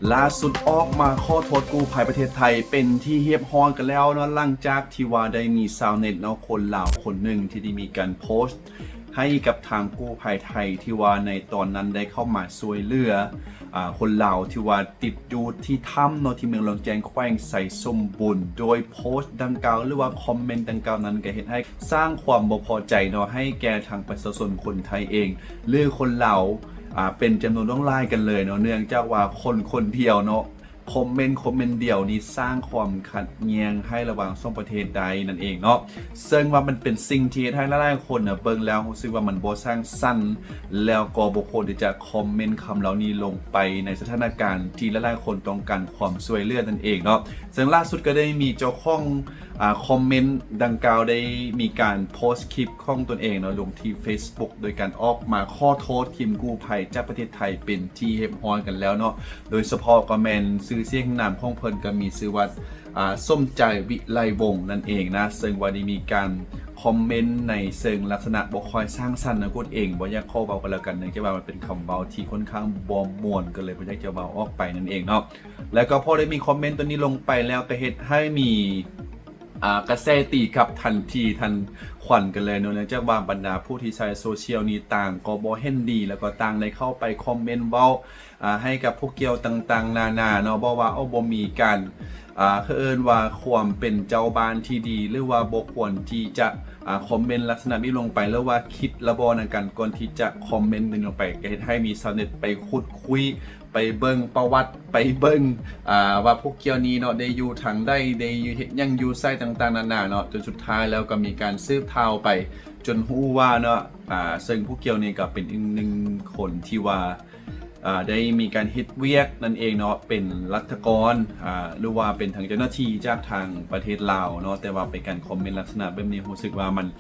ລ່າສຸດອອກມາຂໍໂທດກູ້ໄພປະເທດໄທເປັນທີ່ຮຽບຮ້ອຍກັນແລ້ວເນາະ ຫຼັງຈາກທີ່ວ່າໄດ້ມີຊາວເນັດເນາະ ຄົນລາວຄົນໜຶ່ງທີ່ໄດ້ມີການໂພສໃຫ້ກັບທາງກູ້ໄພໄທ ທີ່ວ່າໃນຕອນນັ້ນໄດ້ເຂົ້າມາຊ່ວຍເຫຼືອ ອາ ຄົນລາວທີ່ວ່າຕິດຢູ່ທີ່ຖ້ຳເນາະ ທີ່ເມືອງລອງແຈ້ງ ແຂວງໄຊສົມບູນ ໂດຍໂພສດັ່ງກ່າວ ຫຼືວ່າຄອມເມັນດັ່ງກ່າວນັ້ນ ກໍເຮັດໃຫ້ສ້າງຄວາມບໍ່ພໍໃຈເນາະ ໃຫ້ແກ່ທາງປະຊາຊົນຄົນໄທເອງ ຫຼືຄົນລາວ ອາ ເປັນຈຳນວນຫຼວງຫຼາຍກັນເລີຍເນາະ ເນື່ອງຈາກວ່າຄົນຄົນດຽວເນາະ ຄອມເມັນ ຄອມເມັນດຽວນີ້ສ້າງຄວາມຂັດແຍ່ງໃຫ້ລະຫວ່າງສອງປະເທດໄດ້ນັ້ນເອງເນາະ ເຊິ່ງວ່າມັນເປັນສິ່ງທີ່ເຮັດໃຫ້ຫຼາຍໆຄົນນະເບິ່ງແລ້ວຮູ້ສຶກວ່າມັນບໍ່ສ້າງສັນ ແລ້ວກໍບໍ່ຄວນທີ່ຈະຄອມເມັນຄຳເຫຼົ່ານີ້ລົງໄປໃນສະຖານະການທີ່ຫຼາຍໆຄົນຕ້ອງການຄວາມຊ່ວຍເຫຼືອນັ້ນເອງເນາະ ເຊິ່ງລ່າສຸດກໍໄດ້ມີເຈົ້າຂອງ ອາ ຄອມເມັນດັ່ງກ່າວໄດ້ມີການໂພສຄລິບຂອງຕົນເອງເນາະ ລົງທີ່ເຟສບຸກ ໂດຍການອອກມາຂໍໂທດທີມກູ້ໄພຈາກປະເທດໄທເປັນທີ່ຮຽບຮ້ອຍກັນແລ້ວເນາະ ໂດຍສະເພາະກໍແມ່ນຊື່ສຽງນາມຂອງເພິ່ນກໍມີຊື່ວ່າ ອາ ສົມໃຈ ວິໄລວົງ ນັ້ນເອງນະ ເຊິ່ງວ່າໄດ້ມີການຄອມເມັນໃນເຊີງລັກສະນະບໍ່ຄ່ອຍສ້າງສັນນະ ກູດເອງບໍ່ຢາກຂໍເວົ້າກໍແລ້ວກັນ ເນື່ອງຈາກວ່າມັນເປັນຄຳເວົ້າທີ່ຂ້ອນຂ້າງບໍ່ມ່ວນ ກໍເລີຍບໍ່ຢາກຈະເວົ້າອອກໄປນັ້ນເອງເນາະ ແລ້ວກໍພໍໄດ້ມີຄອມເມັນຕົວນີ້ລົງໄປແລ້ວ ກໍເຮັດໃຫ້ມີ ອາ ກະແສຕີກັບທັນທີທັນຄວັນກັນເລີຍເນາະ ເນື່ອງຈາກວ່າບັນດາຜູ້ທີ່ໃຊ້ໂຊຊຽວນີ້ຕ່າງກໍບໍ່ເຫັນດີ ແລ້ວກໍຕ່າງໄດ້ເຂົ້າໄປຄອມເມັນເວົ້າ ອາ ໃຫ້ກັບຜູ້ກ່ຽວຕ່າງໆນານາເນາະ ເວົ້າວ່າ ໂອ້ ບໍ່ມີການ ອາ ເຂົາເອີ້ນວ່າຄວາມເປັນເຈົ້າບ້ານທີ່ດີ ຫຼືວ່າບໍ່ຄວນທີ່ຈະ ອາ ຄອມເມັນລັກສະນະນີ້ລົງໄປ ຫຼືວ່າຄິດລະບໍ່ໃນການກ່ອນທີ່ຈະຄອມເມັນນີ້ລົງໄປ ກໍເຮັດໃຫ້ມີຊາວເນັດໄປຂຸດຄຸຍ ໄປເບິ່ງປະຫວັດ ໄປເບິ່ງ ອາ ວ່າພວກກ່ຽວນີ້ເນາະ ໄດ້ຢູ່ທາງໃດ ໄດ້ຢູ່ເຮັດຫຍັງຢູ່ໃສຕ່າງໆນານາເນາະ ຈົນສຸດທ້າຍແລ້ວກໍມີການສືບຂ່າວໄປ ຈົນຮູ້ວ່າເນາະ ອາ ເຊິ່ງພວກກ່ຽວນີ້ກໍເປັນອີກໜຶ່ງຄົນທີ່ວ່າ ອາ ໄດ້ມີການເຮັດວຽກນັ້ນເອງເນາະ ເປັນລັດຖະກອນ ອາ ຫຼືວ່າເປັນທາງເຈົ້າໜ້າທີ່ຈາກທາງປະເທດລາວເນາະ ແຕ່ວ່າເປັນການຄອມເມັນລັກສະນະແບບນີ້ ຮູ້ສຶກວ່າມັນ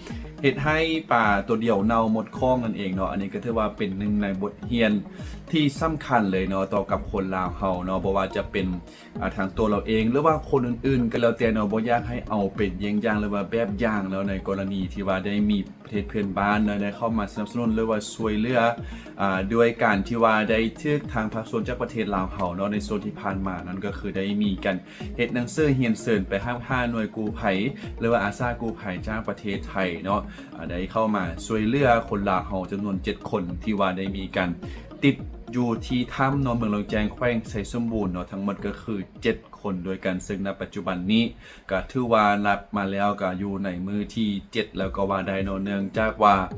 ເຮັດໃຫ້ປາຕົວດຽວເນົ່າໝົດຄອງນັ້ນເອງເນາະ ອັນນີ້ກໍຖືວ່າເປັນໜຶ່ງໃນບົດຮຽນ ທີ່ສຳຄັນເລີຍເນາະ ຕໍ່ກັບຄົນລາວເຮົາເນາະ ບໍ່ວ່າຈະເປັນ ອາ ທາງຕົວລາວເອງ ຫຼືວ່າຄົນອື່ນໆກໍແລ້ວແຕ່ເນາະ ບໍ່ຢາກໃຫ້ເອົາເປັນເຢ້ງຢ່າງ ຫຼືວ່າແບບຢ່າງເນາະ ໃນກໍລະນີທີ່ວ່າໄດ້ມີປະເທດເພື່ອນບ້ານເນາະ ໄດ້ເຂົ້າມາສະໜັບສະໜູນ ຫຼືວ່າຊ່ວຍເຫຼືອ ອາ ດ້ວຍການທີ່ວ່າໄດ້ຖືກທາງພາກສ່ວນຈາກປະເທດລາວເຮົາເນາະ ໃນຊ່ວງທີ່ຜ່ານມານັ້ນ ກໍຄືໄດ້ມີການເຮັດໜັງສືຮຽນເຊີນໄປຫາ ຫາໜ່ວຍກູ້ໄພ ຫຼືວ່າອາສາກູ້ໄພຈາກປະເທດໄທເນາະ ອາ ໄດ້ເຂົ້າມາຊ່ວຍເຫຼືອຄົນລາວເຮົາຈຳນວນເຈັດຄົນ ທີ່ວ່າໄດ້ມີການ ຕິດຢູ່ທີ່ຖ້ຳເນາະ ເມືອງລອງແຈ້ງ ແຂວງໄຊສົມບູນເນາະ ທັງໝົດກໍຄືເຈັດຄົນດ້ວຍກັນ ເຊິ່ງນະປັດຈຸບັນນີ້ກໍຖືວ່ານັບມາແລ້ວກໍຢູ່ໃນມື້ທີເຈັດແລ້ວກໍວ່າໄດ້ເນາະ ເນື່ອງຈາກວ່າ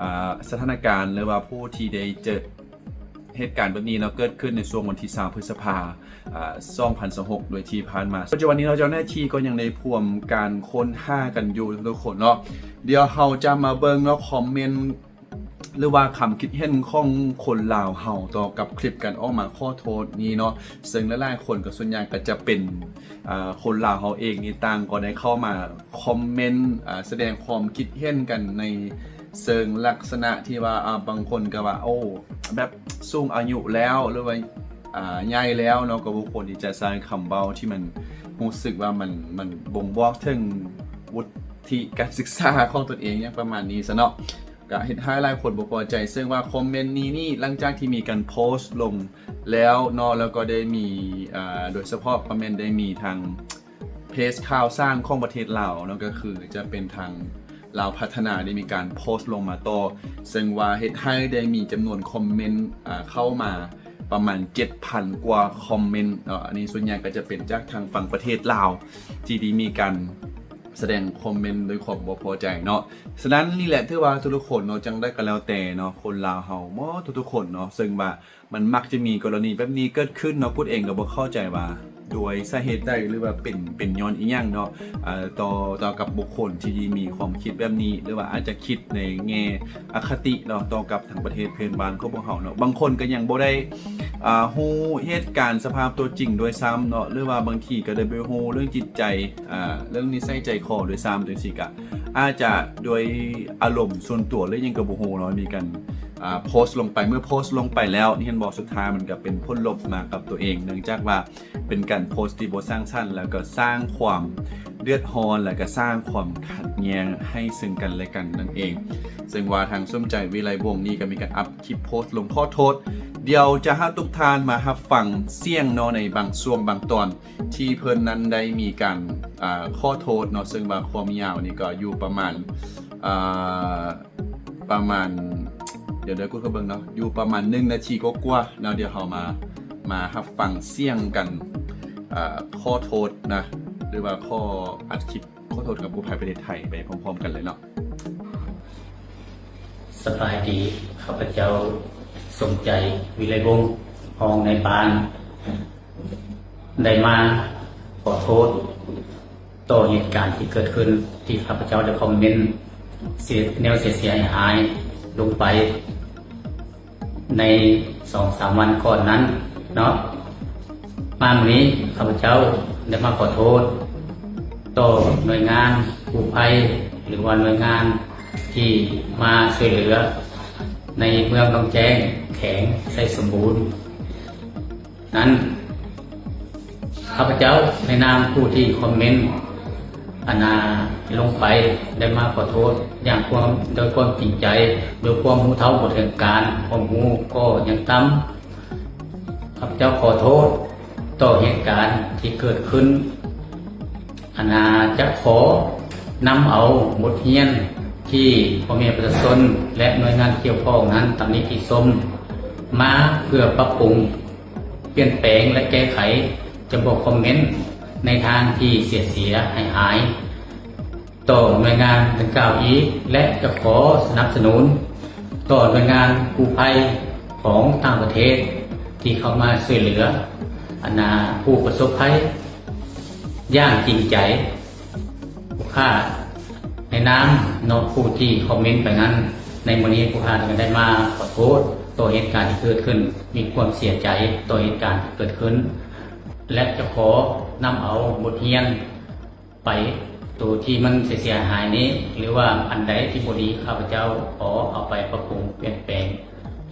ອາ ສະຖານະການ ຫຼືວ່າຜູ້ທີ່ໄດ້ເຈີເຫດການແບບນີ້ເນາະ ເກີດຂຶ້ນໃນຊ່ວງວັນທີຊາວ ພຶດສະພາ ອາ ສອງພັນຊາວຫົກ ໂດຍທີ່ຜ່ານມາ ປັດຈຸບັນນີ້ເນາະ ເຈົ້າໜ້າທີ່ກໍຍັງໄດ້ພວມການຄົ້ນຫາກັນຢູ່ທຸກໆຄົນເນາະ ດຽວເຮົາຈະມາເບິ່ງເນາະ ຄອມເມັນ ຫຼືວ່າຄຳຄິດເຫັນຂອງຄົນລາວເຮົາຕໍ່ກັບຄລິບການອອກມາຂໍໂທດນີ້ເນາະ ເຊິ່ງຫຼາຍໆຄົນກໍສ່ວນໃຫຍ່ກໍຈະເປັນ ອາ ຄົນລາວເຮົາເອງນີ້ຕ່າງກໍໄດ້ເຂົ້າມາຄອມເມັນ ອາ ສະແດງຄວາມຄິດເຫັນກັນໃນເຊີງລັກສະນະທີ່ວ່າ ອາ ບາງຄົນກໍວ່າ ໂອ້ ແບບສູງອາຍຸແລ້ວ ຫຼືວ່າ ອາ ໃຫຍ່ແລ້ວເນາະ ກໍບໍ່ຄວນທີ່ຈະໃຊ້ຄຳເວົ້າທີ່ມັນຮູ້ສຶກວ່າມັນ ມັນບົ່ງບອກເຖິງວຸດທິການສຶກສາຂອງຕົນເອງ ຫຍັງປະມານນີ້ຊະເນາະ. ກະເຮັດໃຫ້ຫຼາຍຄົນບໍ່ພໍໃຈ ເຊິ່ງວ່າຄອມເມັນນີ້ນີ້ ຫຼັງຈາກທີ່ມີການໂພສລົງແລ້ວເນາະ ແລ້ວກໍໄດ້ມີ ອາ ໂດຍສະເພາະຄອມເມັນໄດ້ມີທາງເພຈຂ່າວສານຂອງປະເທດລາວເນາະ ກໍຄືຈະເປັນທາງລາວພັດທະນາ ໄດ້ມີການໂພສລົງມາຕໍ່ ເຊິ່ງວ່າເຮັດໃຫ້ໄດ້ມີຈຳນວນຄອມເມັນ ອາ ເຂົ້າມາປະມານເຈັດພັນກວ່າຄອມເມັນເນາະ ອັນນີ້ສ່ວນໃຫຍ່ກໍຈະເປັນຈາກທາງຝັ່ງປະເທດລາວ ທີ່ໄດ້ມີການ ສະແດງຄອມເມັນດ້ວຍຄວາມບໍ່ພໍໃຈເນາະ. ສະນັ້ນນີ້ແຫຼະ ຖືວ່າທຸກໆຄົນເນາະ ຈັ່ງໃດກໍແລ້ວແຕ່ເນາະ ຄົນລາວເຮົາໝົດທຸກໆຄົນເນາະ ເຊິ່ງວ່າມັນມັກຈະມີກໍລະນີແບບນີ້ເກີດຂຶ້ນເນາະ. ກຸດເອງກໍບໍ່ເຂົ້າໃຈວ່າດ້ວຍສາເຫດໃດ ຫຼືວ່າເປັນ ເປັນຍ້ອນອີ່ຫຍັງເນາະ ເອີ ຕໍ່ ຕໍ່ກັບບຸກຄົນທີ່ມີຄວາມຄິດແບບນີ້ ຫຼືວ່າອາດຈະຄິດໃນແງ່ອະຄະຕິເນາະ ຕໍ່ກັບທາງປະເທດເພື່ອນບ້ານຂອງພວກເຮົາເນາະ. ບາງຄົນກໍຍັງບໍ່ໄດ້ ອາ ຮູ້ເຫດການສະພາບຕົວຈິງດ້ວຍຊ້ຳເນາະ ຫຼືວ່າບາງທີກໍໄດ້ໄປຮູ້ເລື່ອງຈິດໃຈ ອາ ເລື່ອງນິໄສໃຈຄໍດ້ວຍຊ້ຳ ຈັ່ງຊີ້ກະອາດຈະດ້ວຍອາລົມສ່ວນຕົວ ຫຼືຫຍັງກໍບໍ່ຮູ້ເນາະ ມີການ ອາ ໂພສລົງໄປ. ເມື່ອໂພສລົງໄປແລ້ວ ເຫັນບໍ່ ສຸດທ້າຍມັນກໍເປັນຜົນລົບມາກັບຕົວເອງ ເນື່ອງຈາກວ່າເປັນການໂພສທີ່ບໍ່ສ້າງສັນ ແລ້ວກໍສ້າງຄວາມເດືອດຮ້ອນ ແລ້ວກໍສ້າງຄວາມຂັດແຍ່ງໃຫ້ເຊິ່ງກັນແລະກັນນັ້ນເອງ. ເຊິ່ງວ່າທາງສົມໃຈ ວິໄລວົງ ນີ້ກໍມີການອັບ ຄລິບໂພສລົງຂໍໂທດ ດຽວຈະໃຫ້ທຸກທ່ານມາຮັບຟັງສຽງເນາະ ໃນບາງຊ່ວງບາງຕອນ ທີ່ເພິ່ນນັ້ນໄດ້ມີການ ອ່າ ຂໍໂທດເນາະ, ເຊິ່ງວ່າຄວາມຍາວນີ້ກໍຢູ່ປະມານ ອ່າ ປະມານ ດຽວ ດຽວກູດເບິ່ງເນາະ ຢູ່ປະມານໜຶ່ງນາທີກວ່າໆເນາະ. ດຽວເຮົາມາ ມາຮັບຟັງສຽງກັນ ອ່າ ຂໍໂທດນະ ຫຼືວ່າຂໍອັດຄລິບ ຂໍໂທດກັບກູ້ໄພປະເທດໄທໄປພ້ອມໆກັນເລີຍເນາະ. ສະບາຍດີ, ຂ້າພະເຈົ້າ ສົມໃຈ ວິໄລວົງ ຮອງນາຍບ້ານ ໄດ້ມາຂໍໂທດຕໍ່ເຫດການທີ່ເກີດຂຶ້ນ ທີ່ຂ້າພະເຈົ້າໄດ້ຄອມເມັນເສຍ ແນວເສຍຫາຍໆລົງໄປ ໃນສອງສາມວັນກ່ອນນັ້ນເນາະ. ມາມື້ນີ້ ຂ້າພະເຈົ້າໄດ້ມາຂໍໂທດຕໍ່ໜ່ວຍງານກູ້ໄພ ຫຼືວ່າໜ່ວຍງານທີ່ມາຊ່ວຍເຫຼືອໃນເມືອງໜອງແຈ້ງ ແຂວງໄຊສົມບູນນັ້ນ. ຂ້າພະເຈົ້າໃນນາມຜູ້ທີ່ຄອມເມັນ ອັນນາ ລົງໄປ ໄດ້ມາຂໍໂທດຢ່າງຄວາມ ດ້ວຍຄວາມຈິງໃຈ, ດ້ວຍຄວາມຮູ້ເທົ່າບໍ່ເຖິງການ, ຄວາມຮູ້ກໍຍັງຕ່ຳ. ຂ້າພະເຈົ້າຂໍໂທດຕໍ່ເຫດການທີ່ເກີດຂຶ້ນ. ອັນນາ ຈະຂໍນຳເອົາບົດຮຽນທີ່ພໍ່ແມ່ປະຊາຊົນ ແລະ ໜ່ວຍງານກ່ຽວຂ້ອງນັ້ນຕຳໜິຕິຊົມມາ ເພື່ອປັບປຸງ ປ່ຽນແປງ ແລະ ແກ້ໄຂ, ຈະບໍ່ຄອມເມັນໃນທາງທີ່ເສຍຫາຍໆຕໍ່ໜ່ວຍງານດັ່ງກ່າວອີກ ແລະ ຈະຂໍສະໜັບສະໜູນຕໍ່ໜ່ວຍງານກູ້ໄພຂອງຕ່າງປະເທດທີ່ເຂົ້າມາຊ່ວຍເຫຼືອ ອັນນາ ຜູ້ປະສົບໄພຢ່າງຈິງໃຈ. ຜູ້ຂ້າໃນນາມເນາະ ຜູ້ທີ່ຄອມເມັນໄປນັ້ນ, ໃນມື້ນີ້ຜູ້ຂ້າກໍໄດ້ມາຂໍໂທດຕໍ່ເຫດການທີ່ເກີດຂຶ້ນ, ມີຄວາມເສຍໃຈຕໍ່ເຫດການທີ່ເກີດຂຶ້ນ ແລະ ຈະຂໍນຳເອົາບົດຮຽນໄປ ໂຕທີ່ມັນເສຍຫາຍນີ້ ຫຼືວ່າອັນໃດທີ່ບໍ່ດີ ຂ້າພະເຈົ້າຂໍເອົາໄປປັບປຸງ ປ່ຽນແປງ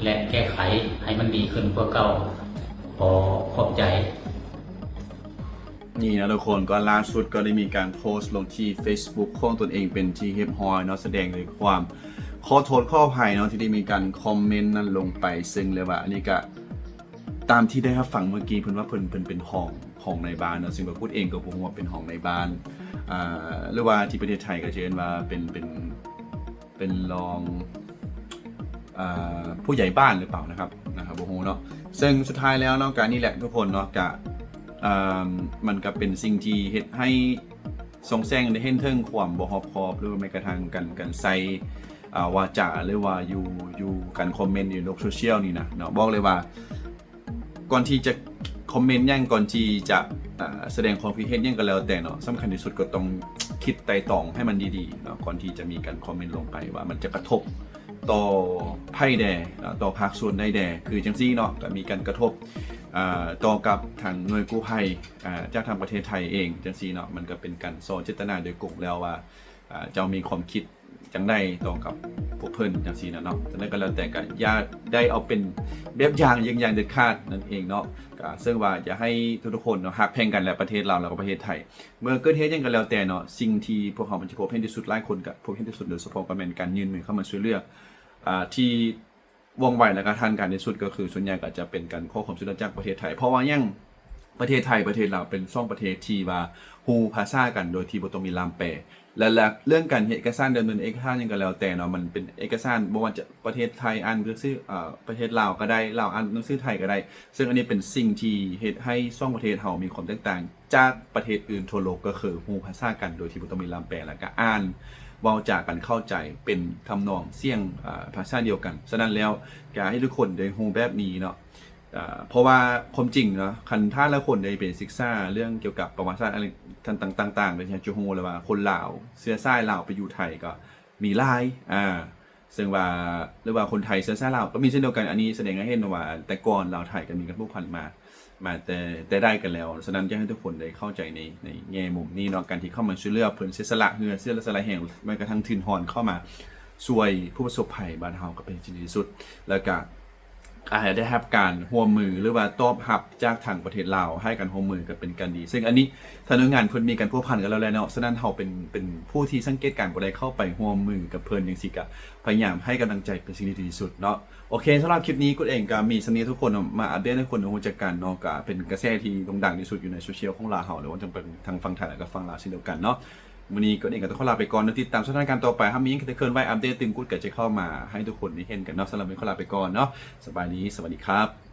ແລະ ແກ້ໄຂໃຫ້ມັນດີຂຶ້ນກວ່າເກົ່າ. ຂໍຂອບໃຈ. ນີ້ນະທຸກຄົນ, ກໍລ່າສຸດກໍໄດ້ມີການໂພສລົງທີ່ເຟສບຸກຂອງຕົນເອງເປັນທີ່ຮຽບຮ້ອຍເນາະ, ສະແດງເຖິງຄວາມຂໍໂທດຂໍອະໄພເນາະ ທີ່ໄດ້ມີການຄອມເມັນນັ້ນລົງໄປ, ເຊິ່ງແລ້ວວ່າອັນນີ້ກະຕາມທີ່ໄດ້ຮັບຟັງເມື່ອກີ້ ເພິ່ນວ່າເພິ່ນ ເພິ່ນເປັນຮອງ ຮອງນາຍບ້ານເນາະ, ເຊິ່ງວ່າກຸດເອງກໍບໍ່ຮູ້ວ່າເປັນຮອງນາຍບ້ານ ອ່າ ຫຼືວ່າທີ່ປະເທດໄທກໍຈະເອີ້ນວ່າເປັນ ເປັນ ເປັນຮອງ ອ່າ ຜູ້ໃຫຍ່ບ້ານຫຼືເປົ່ານະຄັບ ນະຄັບ ບໍ່ຮູ້ເນາະ. ເຊິ່ງສຸດທ້າຍແລ້ວເນາະ ກະນີ້ແຫຼະທຸກຄົນເນາະ ກະ ອ່າ ມັນກະເປັນສິ່ງທີ່ເຮັດໃຫ້ສ່ອງແສງໄດ້ເຫັນເຖິງຄວາມບໍ່ຮອບຄອບ ຫຼືວ່າແມ້ກະທັ່ງການ ການໃຊ້ ອ່າ ວາຈາ ຫຼືວ່າຢູ່ ຢູ່ການຄອມເມັນຢູ່ໂລກໂຊຊຽວນີ້ນະເນາະ. ບອກເລີຍວ່າ ກ່ອນທີ່ຈະຄອມເມັນຫຍັງ ກ່ອນທີ່ຈະ ອ່າ ສະແດງຄວາມຄິດເຫັນຫຍັງກໍແລ້ວແຕ່ເນາະ, ສຳຄັນທີ່ສຸດກໍຕ້ອງຄິດໄຕ່ຕອງໃຫ້ມັນດີໆເນາະ ກ່ອນທີ່ຈະມີການຄອມເມັນລົງໄປ ວ່າມັນຈະກະທົບຕໍ່ໃຜແດ່ເນາະ ຕໍ່ພາກສ່ວນໃດແດ່. ຄືຈັ່ງຊີ້ເນາະ ກໍມີການກະທົບ ອ່າ ຕໍ່ກັບທາງໜ່ວຍກູ້ໄພ ອ່າ ຈາກທາງປະເທດໄທເອງຈັ່ງຊີ້ເນາະ, ມັນກໍເປັນການສໍ້ເຈດຕະນາໂດຍກົງແລ້ວວ່າ ອ່າ ເຈົ້າມີຄວາມຄິດ ຈັ່ງໃດຕໍ່ກັບພວກເພິ່ນຈັ່ງຊີ້ນະເນາະ. ຈັ່ງໃດກໍແລ້ວແຕ່ ກໍຢ່າໄດ້ເອົາເປັນແບບຢ່າງເຢີງຢ່າງເດັດຂາດນັ້ນເອງເນາະ. ກໍເຊິ່ງວ່າຢາກໃຫ້ທຸກໆຄົນເນາະ ຮັກແພງກັນ ແລະ ປະເທດລາວ ແລ້ວກໍປະເທດໄທ. ເມື່ອເກີດເຫດຫຍັງກໍແລ້ວແຕ່ເນາະ, ສິ່ງທີ່ພວກເຮົາມັນຈະພົບເຫັນທີ່ສຸດ ຫຼາຍຄົນກໍພົບເຫັນທີ່ສຸດ ໂດຍສະເພາະກໍແມ່ນການຍື່ນມືເຂົ້າມາຊ່ວຍເຫຼືອ ອ່າ ທີ່ ວ່ອງໄວ ແລະ ກະທັນການທີ່ສຸດ ກໍຄືສ່ວນໃຫຍ່ກໍຈະເປັນການຂໍຄວາມຊ່ວຍເຫຼືອຈາກປະເທດໄທ. ເພາະວ່າຫຍັງ? ປະເທດໄທ ປະເທດລາວ ເປັນສອງປະເທດທີ່ວ່າຮູ້ພາສາກັນໂດຍທີ່ບໍ່ຕ້ອງມີລ່າມແປ ແລະ ແລະ ເລື່ອງການເຮັດເອກະສານ ດຳເນີນເອກະສານຫຍັງກໍແລ້ວແຕ່ເນາະ, ມັນເປັນເອກະສານ ບໍ່ວ່າຈະປະເທດໄທອ່ານໜັງສື ເອີ ປະເທດລາວກໍໄດ້ ລາວອ່ານໜັງສືໄທກໍໄດ້. ເຊິ່ງອັນນີ້ເປັນສິ່ງທີ່ເຮັດໃຫ້ສອງປະເທດເຮົາມີຄວາມແຕກຕ່າງຈາກປະເທດອື່ນທົ່ວໂລກ ກໍຄືຮູ້ພາສາກັນໂດຍທີ່ບໍ່ຕ້ອງມີລ່າມແປ ແລ້ວກໍອ່ານເວົ້າຈາກັນເຂົ້າໃຈ ເປັນທຳນອງສຽງ ອາ ພາສາດຽວກັນ. ສະນັ້ນແລ້ວ ກະໃຫ້ທຸກຄົນໄດ້ຮູ້ແບບນີ້ເນາະ ອາ ເພາະວ່າຄວາມຈິງເນາະ ຄັນຖ້າລະຄົນໄດ້ໄປສຶກສາເລື່ອງກ່ຽວກັບປະຫວັດສາດ ອະໄລຕ່າງໆ ກໍຈະຮູ້ແລ້ວວ່າຄົນລາວ ເຊື້ອສາຍລາວໄປຢູ່ໄທກໍມີຫຼາຍ ອາ ເຊິ່ງວ່າ ຫຼືວ່າຄົນໄທເຊື້ອສາຍລາວກໍມີເຊັ່ນດຽວກັນ. ອັນນີ້ສະແດງໃຫ້ເຫັນວ່າແຕ່ກ່ອນລາວໄທກໍມີການຜູກພັນມາ ມາແຕ່ ແຕ່ໃດກັນແລ້ວ. ສະນັ້ນ ຢາກໃຫ້ທຸກຄົນໄດ້ເຂົ້າໃຈໃນ ໃນແງ່ມຸມນີ້ເນາະ, ການທີ່ເຂົ້າມາຊ່ວຍເຫຼືອເພິ່ນ ເສຍສະຫຼະເຫື່ອ ເສຍສະຫຼະແຮງ ແມ້ກະທັ່ງທຶນຮອນເຂົ້າມາຊ່ວຍຜູ້ປະສົບໄພບ້ານເຮົາ ກໍເປັນສິ່ງທີ່ດີທີ່ສຸດ. ແລ້ວກະ ອາດຈະໄດ້ຮັບການຮ່ວມມື ຫຼືວ່າຕອບຮັບຈາກທາງປະເທດລາວ ໃຫ້ການຮ່ວມມືກັນເປັນການດີ ເຊິ່ງອັນນີ້ທາງໜ່ວຍງານເພິ່ນມີການພົວພັນກັນແລ້ວແຫຼະເນາະ. ສະນັ້ນເຮົາເປັນ ເປັນຜູ້ທີ່ສັງເກດການບໍ່ໄດ້ເຂົ້າໄປຮ່ວມມືກັບເພິ່ນຈັ່ງຊີ້ ກະພະຍາຍາມໃຫ້ກຳລັງໃຈເປັນສິ່ງທີ່ດີທີ່ສຸດເນາະ. ໂອເຄ ສຳລັບຄລິບນີ້ ກຸດເອງກະມີສ່ຳນີ້ ທຸກຄົນເນາະ ມາອັບເດດໃຫ້ຄົນຮູ້ຈັກກັນເນາະ. ກະເປັນກະແສທີ່ໂດ່ງດັງທີ່ສຸດຢູ່ໃນໂຊຊຽວຂອງລາວເຮົາ ຫຼືວ່າຈະເປັນທາງຝັ່ງໄທ ແລະກະຝັ່ງລາວເຊັ່ນດຽວກັນເນາະ. ມື້ນີ້ກຸດເອງກະຕ້ອງຂໍລາໄປກ່ອນເນາະ. ຕິດຕາມສະຖານະການຕໍ່ໄປ ຫາກມີຫຍັງທີ່ເຄື່ອນໄຫວອັບເດດຕື່ມ ກຸດກະຈະເຂົ້າມາໃຫ້ທຸກຄົນໄດ້ເຫັນກັນເນາະ. ສຳລັບມື້ນີ້ຂໍລາໄປກ່ອນເນາະ. ສະບາຍດີ ສະຫວັດດີຄັບ.